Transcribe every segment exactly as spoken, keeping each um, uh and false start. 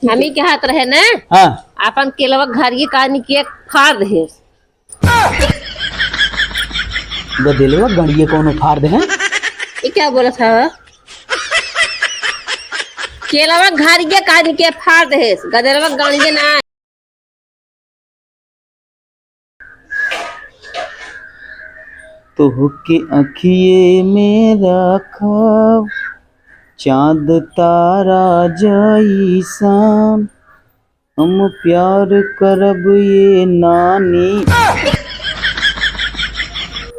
हमी के हाथ रहे ना। हाँ। आपन केलवा घरिये कान के फाड़ दे। गदेलवा घरिये कौनो फाड़ दे हैं? ये क्या बोला था? केलवा घरिये कान के फाड़ दे, गदेलवा घरिये ना। तोहके अखिए में रखब, चाँद तारा जइसन। हम प्यार करब ये नानी,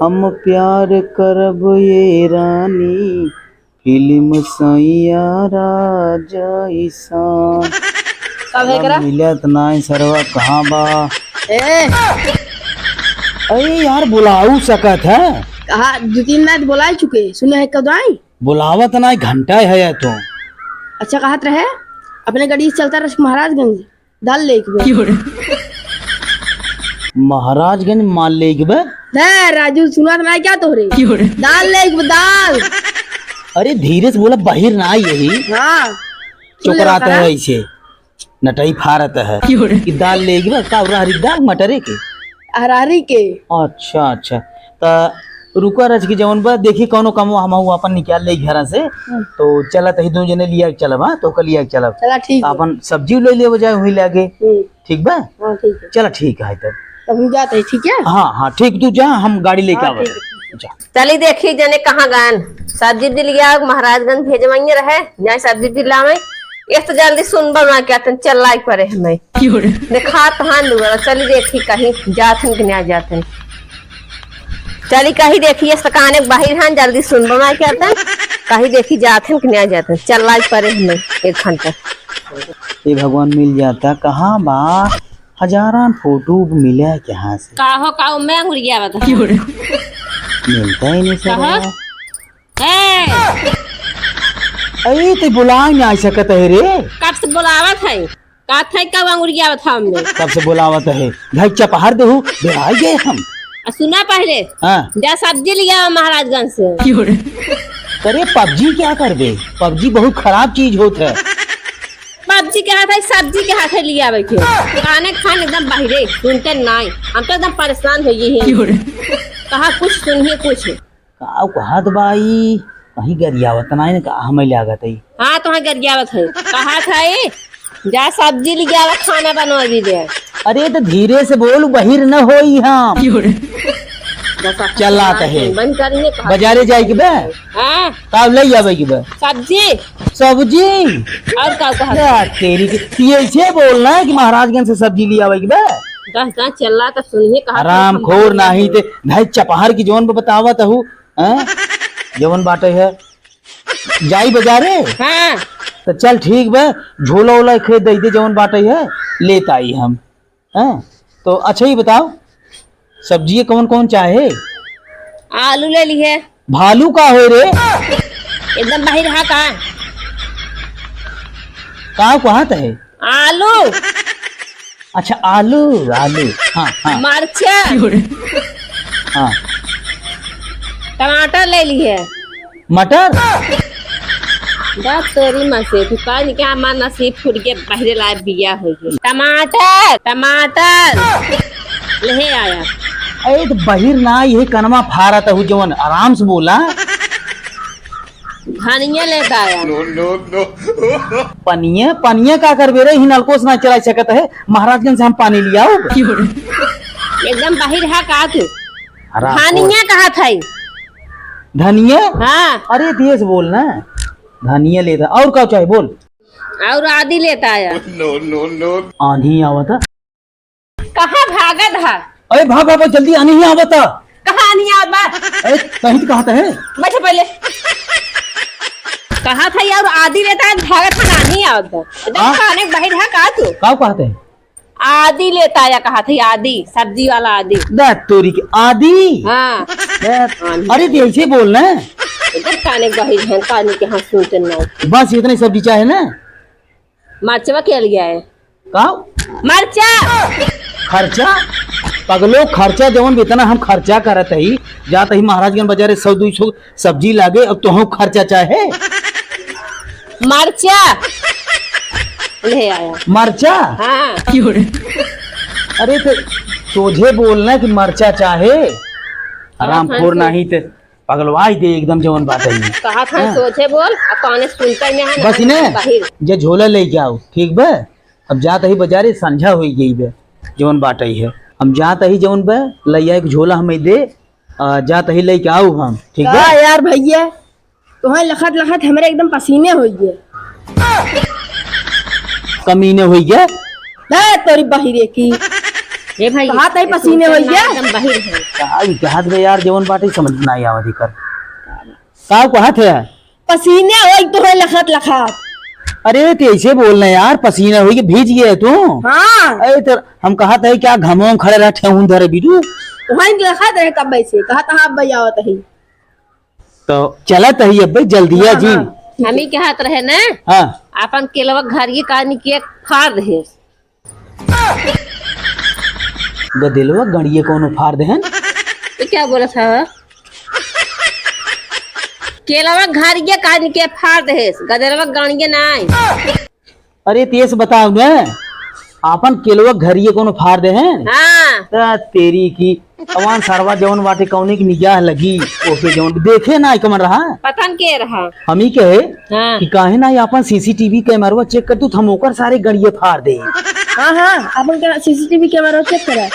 हम प्यार करब ये रानी, फिल्म सैयारा जइसन। का भे एकरा? मिलत नाई सरवा, कहाँ बा? ए! अरे यार, बुलाऊ सकत है। कहा, दो तीन नाई बोला चुके, सुने है कब आई? बुलावत नाई, घंटा है या तो। अच्छा, कहत रहे, अपने गाड़ी से चलता रह महाराजगंज। दाल लेके बा। क्यों रे? महाराजगंज माल लेके बा? ले राजू, सुनात नाई क्या तोहरे? क्यों रे? दाल लेके बा, दाल। अरे धीरे से बोला, बहिर नाई यही। हाँ। सुन ले चोकरात बकरा। है ऐसे, नटई फारत है। क्यों रे? कि दाल लेके बा, का रहरी दाल मटरे के? अरहरी के। अच्छा, अच्छा। त रुका रच के जवन बा, देखी कौनो कमवा हमहू आपन निकाल ले घरा से। हम्म। तो चलत ही दोनों जने लिया के चलब, हाँ? तो ओकर लिया के चलब। चला, ठीक बा। आपन सब्जी ले लेवे जाए वही लागे। हम्म। ठीक बा? हाँ, ठीक है। चला, ठीक है तब। तब हम जाते हैं, ठीक है? हाँ, हाँ, ठीक, तू जा, हम गाड़ी लेके हाँ, आवत ठीक है। है। जा। चली देखी जने कहाँ गन। सब्जी उब्जी लिया, महाराजगंज भेजवाइए रहे, जाए सब्जी उब्जी लावे। ये तो जल्दी सुनबा ना क्या, तन चल्लाई परे हमें। क्यों रे? देखा तहान दुआरा, चली देखी कहीं जात हन कि ना जात हन। चली कहीं देखी, ये सकाने बाहिर हन, जल्दी सुनबा ना क्या तन। कहीं देखी जात हन कि ना जात हन। चल्लाई परे हमें एक घंटा। ये भगवान मिल जाता, कहाँ बा? हजारान फोटो मिले कहाँ से? का हो, का हो, मैं अंगुरिया बता। क्यों रे? मिलता ही नहीं सर। कहाँ? ए! अरे, ते बुलाए ना आ सकत है रे। कब से बुलावत है? का थे, कब अंगुरिया बता हमने? कब से बुलावत है? भाई चपहर देहू, बेराई गए हम। आ, सुना पहले। हाँ। जा सब्जी लिया महाराजगंज से। क्यों रे? अरे, पबजी क्या करबे? पबजी बहुत खराब चीज होत है। पबजी के हाथ है, सब्जी के हाथ है लिया बैठे। काने खान एकदम बहिरे, सुनते नाई। हम तो एकदम परेशान हो गए हैं। क्यों रे? कहा कुछ सुनिए कुछ। का कहत बाई? कहीं गरियावत नाई न का हमें लागत है। हाँ, तो हाँ गरियावत है। कहत है, जा सब्जी लियावा, खाना बनवा भी दे। अरे तो धीरे से बोल, बहिर न होई हम। क्यों रे? बस अब चला तो है। बंद करिए, कहा बाजारे जाए के बे? हाँ। का ले आवे के बे? सब्जी। सब्जी? और का कहत? या तेरी की, ये ऐसे बोलना है कि महाराजगंज से सब्जी ले आवे के बे? दस दस चला तो सुनिए, कहा हराम खोर नाही ते, भाई चपहर की जौन बतावत हूँ, हैं? जवन बाटे है, जाई बाजारे? हाँ। तो चल ठीक बा, झोला ओला खे दे दे, जवन बाटे है, लेत आई हम। हैं? तो अच्छा ही बताओ, सब्जी कौन कौन चाहे? आलू ले ली है। भालू का हो रे? एकदम बाहिर हा का? का कहत है? आलू। अच्छा, आलू, आलू। हाँ, हाँ। मरचा। हाँ। टमाटर ले ली है। मटर? बस तोरी माँ से, तू कहा नहीं क्या, हमार नसीब फूट के बहरे लाए बिया हो गए। टमाटर, टमाटर। ले आया। अरे तो बहिर ना, ये कनमा फारत हूँ जवन, आराम से बोला। धनिया लेता आया। No, no, no। पनिया, पनिया का करबे रे? ही नलको से ना चला सकत है, महाराजगंज से हम पानी लियाउब? एकदम बाहिर हा का तू? हराम धनिया खोर। कहा था? धनिया? हाँ। अरे तेज बोल ना, धनिया लेता। और का चाहे बोल? और आदि लेता आया। No, no, no। आंधी आवता। कहाँ भागत हा? अरे भाग, भाग, भाग, जल्दी आंधी आवता। कहाँ आंधी आवत बा? अरे कहीं तो कहता है। बैठे पहले। कहा था यार, आदि लेता है, भागत हा, आंधी आवत बा। एकदम हाँ? काने बाहिर हा का तू? का कहते हैं? आदि लेता आया कहा था, आदि, सब्जी वाला आदि। दा तोरी के आदि? हाँ। दा, आंधी। अरे तो ऐसे बोल ना। एकदम काने बाहिर है, काने के हाँ सुनते ना। बस इतनी सब्जी चाहे ना? मरचवा के लिया है। का? मरचा। खर्चा? पगलो, खर्चा जवन इतना हम खर्चा करत हई, जात हई महाराजगंज बाजारे सौ दुई सौ सब्जी लागे, अब तोहू खर्चा चाहे? मरचा। ले आया। मरचा? हाँ। अरे तो सोझे बोलना कि मरचा चाहे। हाँ, हरामखोर हाँ, नहीं ते पगलवाई दे एकदम जवन बात है। कहा था हाँ। सोझे बोल, अब कौने सुनता ही नहीं है, बस ना इन्हें बाहिर। जे झोला लेके आओ, ठीक बा? अब जात ही बाजारे, संझा होई गई बे, जवन बात ही है। हम जात ही जवन बे, लैया एक झोला हमें दे, आ, जात ही लेके आओ हम, ठीक बा? का यार भैया, तोहरे लखत लखत हमरे एकदम पसीने होइ गए। कमीने होइ गए। बे तोरी बहिरे की। ए भाई, कहा तई पसीने होइ गए। एकदम बहिर है। का ई कहत बे यार, जवन बात ही समझ ना आवत ही कर। का कहत है? पसीने होइ तोहरे लखत लखत। अरे ते ऐसे बोल ना यार, पसीने होइ के भीज गए तू। हाँ। अरे तो हम कहत है क्या घमों में खड़े रह ठेहुन धरे बिटू। वहीं लखत रहे कब से, कहत हाँ भैया आवत ही। तो चलत ही अब भाई, जल्दिया हाँ, जी। हाँ। हम ही कहत रहे ना, हाँ। आपन केलवा घरिये कान के फाड़ दे। गदेलवा गड़िए कौनो फाड़ दे हैं? ये क्या बोला था? केलवा घरिये कान के फाड़ दे, गदेलवा गड़िए नाई। अरे तेस बताओ न, आपन केलवा घरिये कौनो फाड़ दे हैं? हाँ। त तेरी की, कमान सरवा जवन बाटे कौने की निगाह लगी, ओके जवन देखे ना कमन रहा। पता न के रहा। हम ही कहे हाँ। कि काहे ना ये आपन सीसीटीवी कैमरवा चेक कर तू, त हम ओकर सारे गड़िये फाड़ दे। हाँ, हाँ, आपन के सीसीटीवी कैमरवा चेक करा।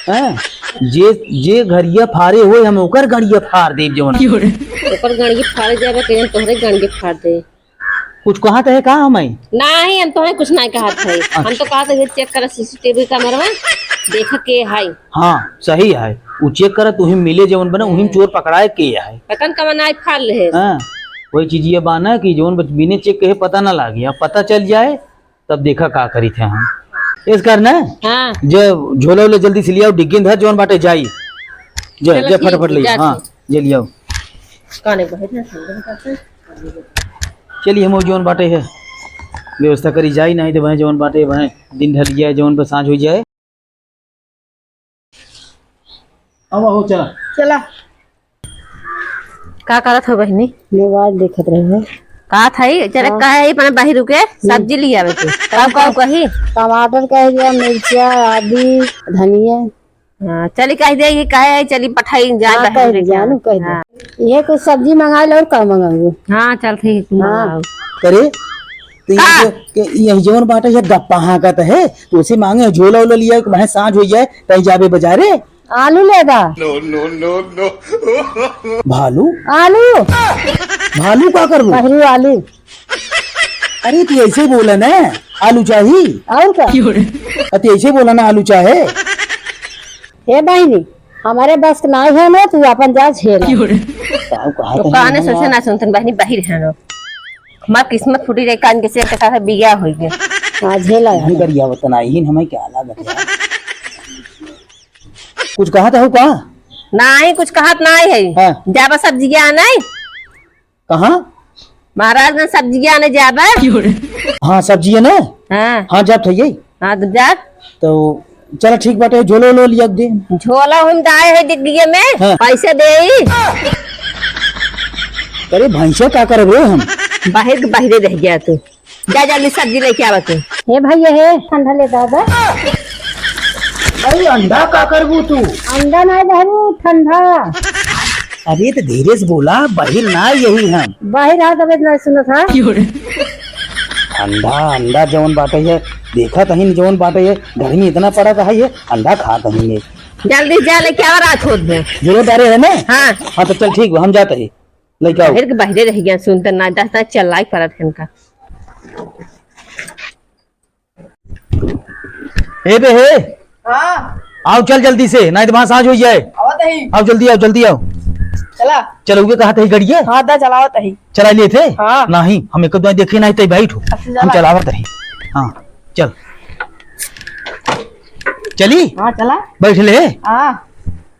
हैं? जे, जे घरिया फाड़े होए, हम ओकर गड़िये फाड़ देब जवन। ओकर गड़िये फाड़ देबे, कहीं तोहरे गड़िये फाड़ दे। कुछ कहत है का हमें? नहीं, हम तोहे कुछ नहीं कहत है। हम अच्छा। तो कहत है, चेक कर सीसीटीवी कैमरा में, देख के है। हाँ, सही है। उ चेक कर, तुही मिले जवन बने, उही में चोर पकड़ाए के है। पता न कवन आई फाड़ ले है। हाँ, वही चीज ये बा ना कि जवन बच-, बिने चेक के पता ना लागे, अब पता चल जाए, तब देखा का करी थे हम। इस कर ना, हाँ। जे झोला उला जल्दी से लियाओ, डिग्गी में धर, जवन बाटे जाई। जे, चलो जे ठीक फटाफट है, ले, जाती हाँ, हूँ। जे लियाओ। काने बहिर है, ठंडे में करते हैं। चलिए, हम जौन बाटे है, व्यवस्था करी जाई, नहीं तो वहीं जौन बाटे, वहीं दिन ढल जाए, जौन पर साँझ हो जाए। अब हो, चला। चला। का करत हो बहिनी? मोबाइल देखत रहे हो। का था ई? चले हाँ। का है, अपने बाहिर रुके, सब्जी ले आवे के। का, का कही? टमाटर कह दिया, मिर्चा, आदि, धनिया। हाँ, चली कह दे, ये कहे है, चली पठाई, जाए हाँ, बहन कह दे, लेके जानू, आवे। कह दे। हाँ। ये कुछ सब्जी मंगा लो और का मंगाऊ? हाँ, चल ठीक है, तू हाँ। मंगाओ। करे, तो ये का? जो, के, ये जौन बाटे, ये गप्पा हाँकत है, तो उसे मांगे, झोला उला लिया, कि वहाँ साँझ हो जाए, तहीं जाबे बाजारे। आलू लेगा। No, no, no, no। भालू? आलू। भालू का करबो? पहरू आलू। अरे, तू ऐसे बोला ना, आलू चाही। और का? अरे, तू ऐसे बोला ना, आलू चाहे। हे बहिनी, हमरे बस के नाई है ना, तू अपन जा झेल। का कहत तो है काने हम सोचे यार? ना सुनतन बहिनी, बाहिर है ना। हमार किस्मत फूटी रही, कान के से के साथ बिया हो गया। हाँ, झेला है। हम गरिया वतन आई ही, हमें क्या लागत है? कुछ कहत हो का? नाई, कुछ कहत नाई है। हाँ। जाबा सब्जिया आने। कहाँ? महाराजगंज सब्जिया आने जाबा। हाँ, सब्जिया ने? हाँ। हाँ, जात है ये। हाँ, तो जा। तो चला ठीक बाटे, झोलो लो लिया दे। झोला हम दाए है डिग्गिये में, हाँ। पैसे देई। अरे भैंसा का करबे हम? बाहिर के बाहिरे रह गया तू। जा जल्दी सब्जी लेके आवा तू। हे भैया हे, ठंडा ले दादा। अरे अंडा का करबू तू? अंडा नहीं धरू, ठंडा। अरे तो धीरे से बोला, बाहिर ना यही हम। बाहिर आ तबे ना सुनत हा। ठंडा अंडा जवन बाटे है, देखत हईन जवन बाटे है, गर्मी इतना पड़त है ये, अंडा खात हईन ये। जल्दी जा लेके आवा, रात होत बे। जरूर डारे है ना? हाँ। हाँ तो चल ठीक बा, हम जात ही। लेके आओ। बाहिर के बाहिरे रह गया, सुनता ना, दस ना चलाई परत है इनका। ए बे हे। हाँ। आओ चल जल्दी से, नहीं तो वहाँ साँझ हो जाए। आवत ही। आओ जल्दी आओ, जल्दी आओ। चला। चलो, वे कहा थे गड़िया? हाँ, दा चलावत ही। चला लिए थे? हाँ। नहीं, हम एक दो देखे नहीं थे भाई ठो। अच्छा, हम चला। चलावत ही। हाँ, चल। चली? हाँ, चला। बैठ ले। हाँ।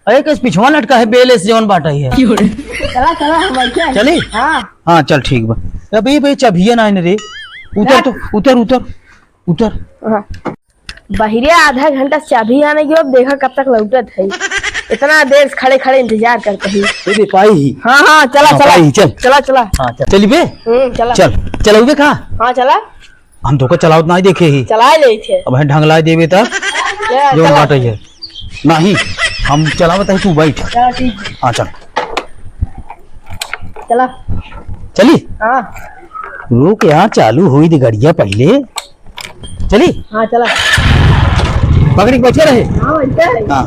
अरे, कस पिछवा लटका है, बेल ऐसे जवन बाटा ही है। चला, चला, हम बैठे हैं। चली? हाँ। हाँ, चल, ठीक बा। अबे, बे, चाबिया ना आने रे। उतर ना। तो, उतर, उतर, उतर। हाँ। बहिरे आधा घंटा चाबी आने की, अब देखा कब तक लौटत है। इतना देर से खड़े, खड़े इंतजार करते हैं। ये बे, पाई ही। हाँ, हाँ, चला, हाँ, चला। पाई ही, चल। चला, चला। हाँ, चल। चली बे? हम्म, चला। चल, चला, उबे खा। हाँ, चला। हम तोका चलावत नाहीं देखे ही। चलाए लेई थे। अब है ढंगलाए देबे तब। ले, जो चला। बाटे है। नहीं, हम चलावत है, तू बैठ। चला, ठीक है। हाँ, चल। चला। चली? हाँ। रुक यार, चालू होई दे गड़िया पहिले। चली? हाँ, चला। पकड़ी के बैठे रहे? हाँ, बैठे रहे। हाँ।